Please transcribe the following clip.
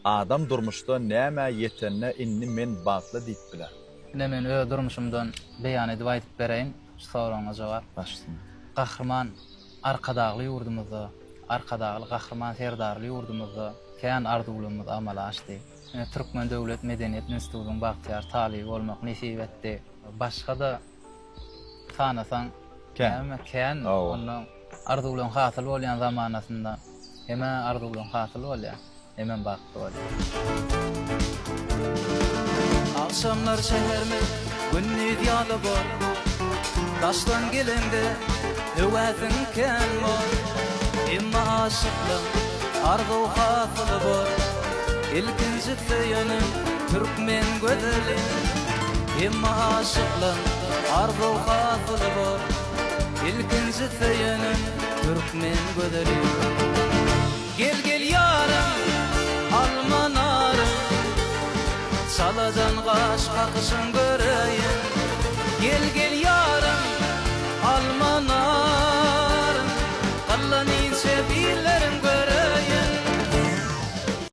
Adam durmuşda nämä ýetende indi men bagtly diýip biler? Ine men öz durmuşymdan beýan edip aýdyp bereýin şu soragyňa jogap. Baş üstüne. Gahryman Arkadagly ýurdumyzda, Arkadagly Gahryman Serdarly ýurdumyzda kän arzuwlarymyz amala aşdy. Ine Türkmen döwlet medeniýet institutynyň bagtyýar talyby bolmak nesip etdi. Başga-da sanasaň Kän. Kän. Onda arzuwlaryň hasyl bolýan zamanasynda hem-ä arzuwlaryň hasyl bolýar, hemem bagtly bolýar. Agşamlar şäherimiz gündiz ýaly bor. Daşdan geleňde höwesiň kän bor. Emma aşyklyk arzuw hasyly bor. Ilkinji söýenim türkmen gözeli. Emma aşyklyk arzuw hasyly bor. Ilkinji söýenim türkmen gözeli. Gel gel ýarym, alma narym, Çalajan gaş kakyşyň göreýin. Gel gel ýarym, alma narym, Gyllan inçe billeriň.